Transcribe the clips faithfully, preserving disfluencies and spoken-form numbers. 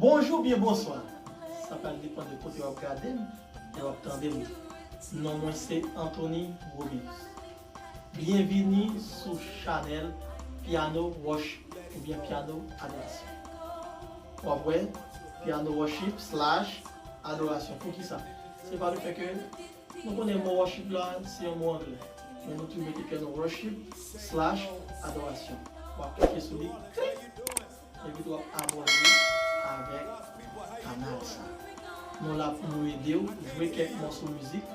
Bonjou oubyen bonswa. Sa pral depann de kote w ap gade m e w ap tande m. Non mwen se Anthony Rominus. Byenvini sou chanèl Piano Worship oubyen Piano Adorasyon. W ap wè Piano Worship slash Adorasyon. Poukisa? Se pa le fè ke nou konnen mo worship la, se yon mo anglè. Men nou tou mete Piano Worship slash Adorasyon. W ap klike sou li, klik, epi tou w ap abòne avèk kanal sa. Nou la pou nou ede w jwe kèk mòso mizik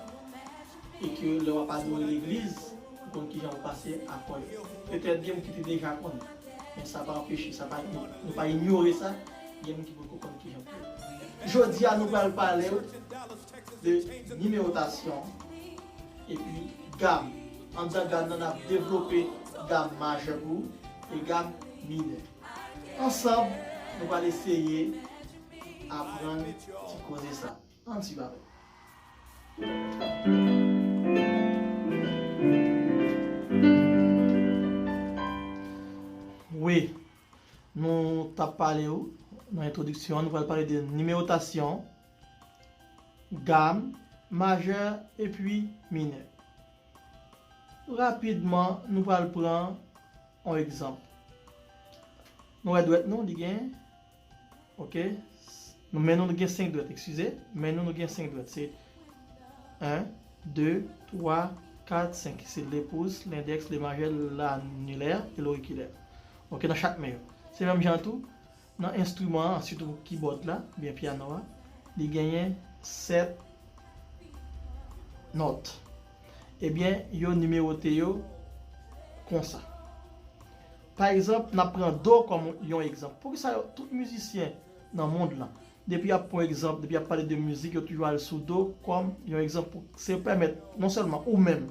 e ke lè w ap adore legliz, ou konn kijan pou pase akò yo. Petèt gen moun ki te deja konnen, men sa pa anpeche, sa pa, nou pa inyore sa, gen moun ki poko konn kijan pou yo. Jodi a, nou pral pale w de nimewotasyon epi gam. Anndan gam nan, n ap devlope gam majè pou ou e gam minè. Ansanm, nou pral eseye aprann ti koze sa. Ann swiv avè m. Wi, nou t ap pale w nan entwodiksyon an, nou pral pale de nimewotasyon, gam, majè epi minè. Rapidman, nou pral pran yon egzanp. Nou wè dwèt nou, li gen, oke, nou, men nou, nou gen senk dwèt, eskize, men nou, nou gen senk dwèt. Se en, de, twa, kat, senk. Se le pous, lendèks, le majè, lanilè e lorikilè. Oke, nan chak men yo. Se menm jan tou, nan enstriman an, sitou kibòd la, oubyen pyano a, li genyen sèt nòt. Ebyen, yo nimewote yo konsa. Pa egzanp, n ap pran do kòm yon egzanp. Poukisa yo, tout mizisyen nan mond lan, depi y ap pran egzanp, depi y ap pale de mizik, yo toujou al sou do kòm yon egzanp pou se pèmèt non sèlman ou menm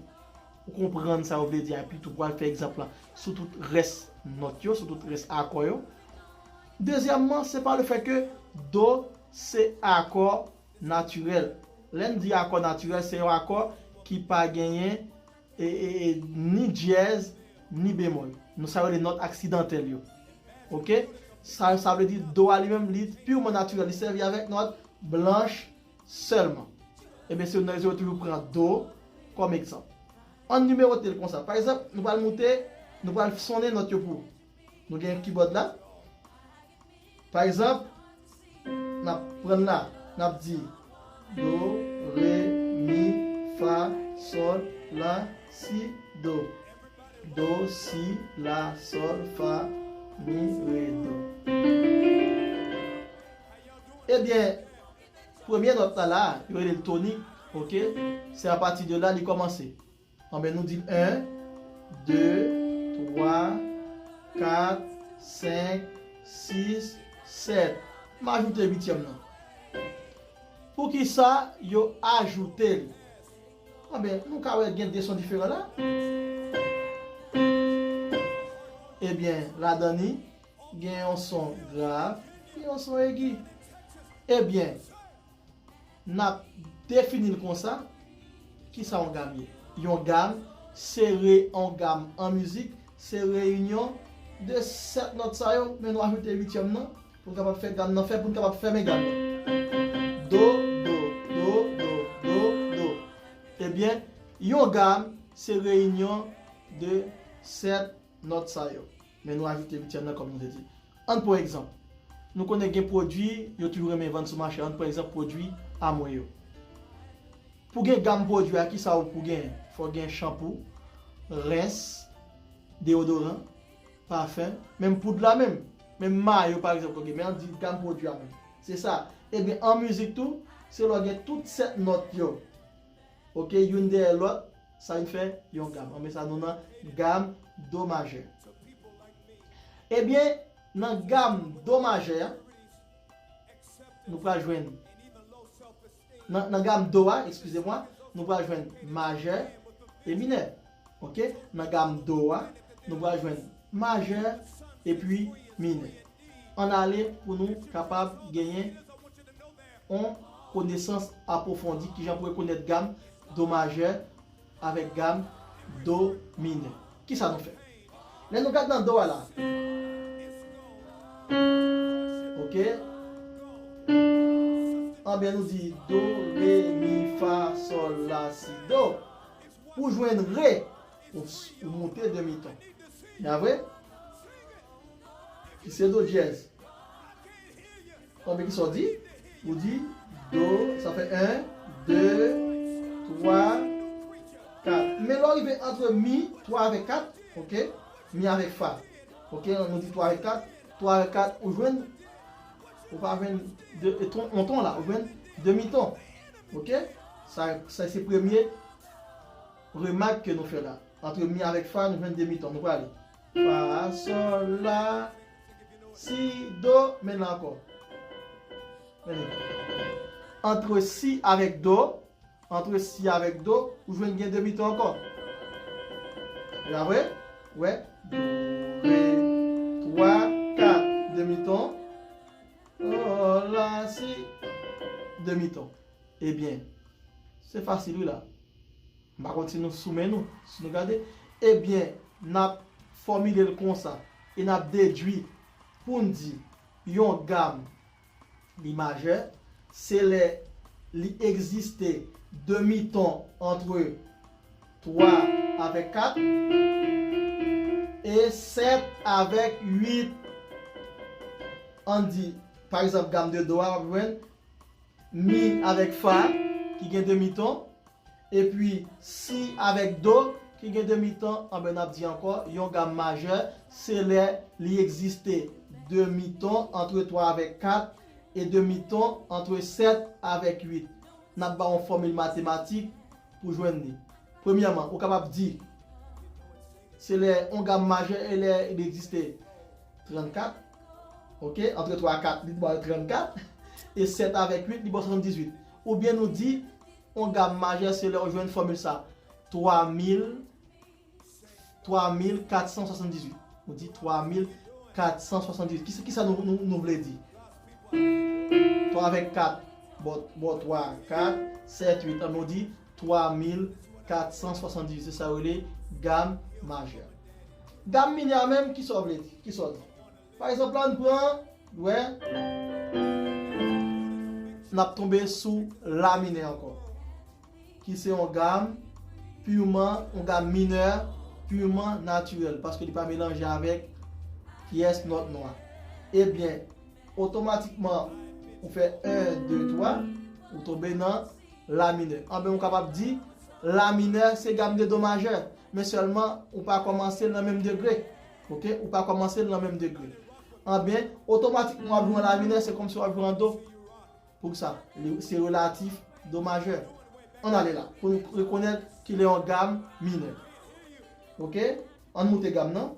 ou konprann sa yo vle di a, epi tou pou al fè egzanp lan sou tout rès nòt yo, sou tout rès akò yo. Dezyèmman, se pa le fè ke do se akò natirèl. Lè n di akò natirèl, se yon akò ki pa genyen e, e, e, ni dyèz, ni bemòl. Nou sa rele nòt aksidantèl yo. Oke? Sa, sa vle di do a li menm, li piman natirèl, li sèvi avèk nòt blanch sèlman. Ebyen, se nan yo toujou pran do kòm egzanp. Ann nimewote l konsa. Pa egzanp, nou pral moute, nou pral sonnen nòt yo pou ou. Nou gen kibòd la. Pa egzanp, n ap pran la, n ap di do, re, mi, fa, sòl, la, si, do. Do, si, la, sòl, fa, mi, re, do. Ebyen, premye nòt la la, yo rele l tonik, oke? Se apati de la li kòmanse. Anben, nou di l en, de, twa, kat, senk, sis, sèt. M ajoute uityèm nan. Poukisa yo ajoute l? Anben, nou ka wè gen de son diferan la. Ebyen, ladan li, gen yon son grav, gen yon son egi. Ebyen, n ap defini l konsa. Kisa yon gam ye? Yon gam, se re-, yon gam an mizik, se reyinyon de sèt nòt sa yo, men nou ajoute uityèm nan, pou n kapab fè gam nan fè, pou n kapab fèmen gam nan. Do, do, do, do, do, do. Ebyen, yon gam, se reyinyon de sèt nòt sa yo. Men nou ajoute uityèm nan kòm nou te di. Ann pran egzanp. Nou konnen gen pwodui, yo toujou renmen vann sou mache. Ann pran egzanp pwodui Amway yo. Pou gen gam pwodui a, kisa ou pou gen? Fò gen chanpou, rens, deyodoran, pafen, menm poud la menm, menm mayo pa egzanp, oke, men ann di gam pwodui a menm. Se sa. Ebyen, an mizik tou, se lè w gen tout sèt nòt yo. Oke, youn dèyè lòt, sa vin fè yon gam. Ann met sa nou nan gam do majè. Ebyen, nan gam do majè a, nou pral jwenn, nan, nan gam do a, eskize mwa, nou pral jwenn majè e minè. Oke? Nan gam do a, nou pral jwenn majè epi minè. Ann ale pou nou kapab genyen yon konesans apwofondi kijan pou rekonèt gam do majè avèk gam do minè. Kisa nou fè? Lè nou gad nan do a la. Oke? Anben, nou di do, re, mi, fa, sòl, la, si, do. Pou jwenn re, ou, ou moute demi ton. Nèvre? Ki se do dyèz. Konbyen ki sa w di? Ou di do, sa fè en, de, twa, kat. Men lè w rive ant mi, twa avèk kat, oke? Mi avèk fa. Oke, nou di twa avèk kat. Twa avèk kat, ou jwenn, ou pa jwenn de, e ton, yon ton la, ou jwenn demi ton. Oke? Sa, sa se premye remak ke nou fè la. Ant mi avèk fa, nou jwenn demi ton. Nou prale. Fa, sòl, la, si, do. Men la ankò. Men li. Ant si avèk do, ant si avèk do, ou jwenn gen demi ton ankò. E apre, wè, do, re, twa, kat, demi ton. Sòl, la, si, demi ton. Ebyen, se fasil wi la. M pa konn si nou sou men nou, si nou gade. Ebyen, n ap fòmile l konsa e n ap dedui pou n di yon gam li majè, se lè li egziste demi ton ant twa avèk kat e sèt avèk uit. Ann di, pa egzanp, gam de do a, w ap jwenn mi avèk fa ki gen demi ton, epi si avèk do ki gen demi ton, anben n ap di ankò, yon gam majè, se lè li egziste demi ton ant twa avèk kat e demi ton ant sèt avèk uit. N ap ba w yon fòmil matematik pou jwenn li. Premyèman, ou kapab di, se lè yon gam majè e lè li egziste trannkat, oke, ant twa a kat, li ba w trannkat, e sèt avèk uit, li ba w swasanndizuit. Oubyen nou di, yon gam majè, se lè w jwenn fòmil sa, twa mil, twa mil kat san swasanndizuit. Nou di twa mil kat san swasanndizuit. Kisa, kisa nou, nou, nou vle di? Twa avèk kat, ba w, ba w twa, kat, sèt, uit, ann nou di twa mil kat san swasanndizuit. Se sa yo rele gam majè. Gam minè a menm, kisa w vle di? Kisa w di? Pa egzanp, la, n pran, wè, n ap tonbe sou la minè ankò, ki se yon gam piman, yon gam minè piman natirèl, paske li pa melanje avèk pyès nòt nwa. Ebyen, otomatikman, ou fè en, de, twa, ou tonbe nan la minè. Anben, ou kapab di, la minè se gam de do majè, men sèlman ou pa kòmanse l nan menm degre. Oke? Ou pa kòmanse l nan menm degre. Anben, otomatikman w ap jwe an la minè, se kòmsi w ap jwe an do. Poukisa? Li, se relatif do majè. Ann ale la, pou nou rekonèt ki lè yon gam minè. Oke? Ann moute gam nan.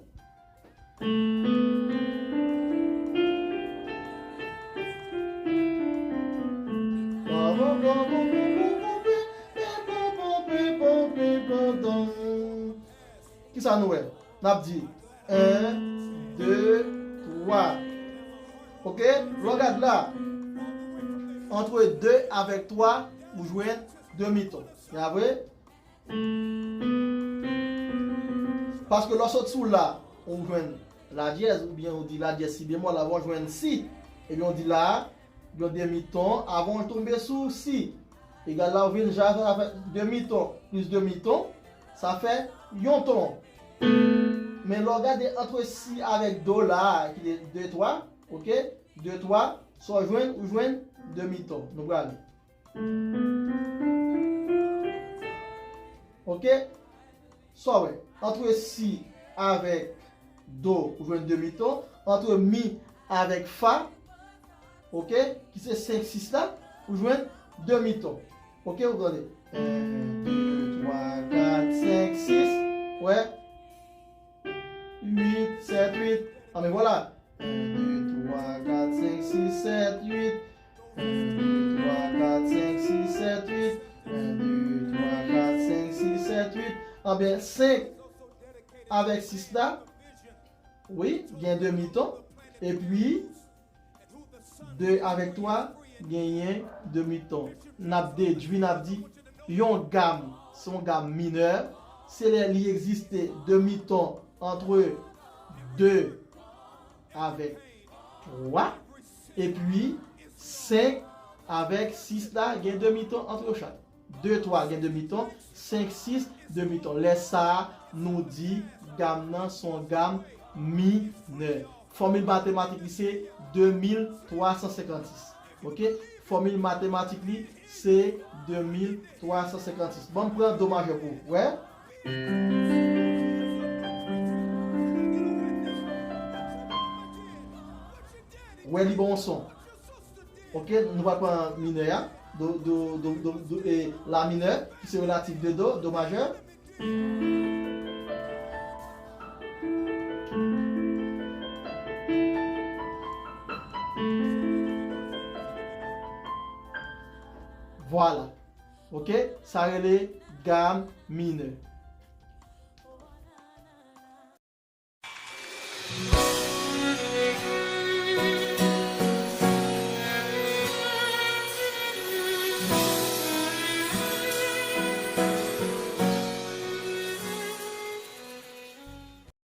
Kisa nou wè? N ap di en, de, twa. Oke? Lè w gad la, ant de avèk twa, ou jwenn demi ton. Se pa vre? Paske lè w sot sou la, ou jwenn la dyèz, oubyen ou di la dyèz si bemòl, avan w jwenn si. Ebyen, ou di la, yon demi ton, avan w tonbe sou si. Egal la, ou vin ja, sa fè demi ton plis demi ton, sa fè yon ton. Men lè w gade ant si avèk do la, ki de, de twa, oke? De twa, sa w jwenn, ou jwenn demi ton. Nou prale. Oke? Sa w wè? Ant si avèk do, ou jwenn demi ton. Ant mi avèk fa, oke, ki se senk sis la, ou jwenn demi ton. Oke, ou tande? En, de, twa, kat, senk, sis. Wè? Uit, sèt, uit. Anben vwala. En, de, twa, kat, senk, sis, sèt, uit. En, de, twa, kat, senk, sis, sèt, uit. En, de, twa, kat, senk, sis, sèt, uit. Anben, senk avèk sis la, wi, gen demi ton. Epi, de avèk twa, genyen demi ton. N ap dedui, n ap di, yon gam, se yon gam minè, se lè li egziste demi ton ant de avèk twa, epi Senk avèk sis la gen demi ton ant yo chak. De, twa gen demi ton, senk, sis, demi ton. Lè sa a, nou di gam nan se yon gam minè. Fòmil matematik li se de mil twa san senkannsis. Oke? Fòmil matematik li se de mil twa san senkannsis. Ban m pran do majè pou w wè. Wè li ba w yon son. Oke, nou pral pran minè a. Do, do, do, do, do, e, la minè, ki se relatif de do, do majè. Vwala. Oke, sa rele gam minè.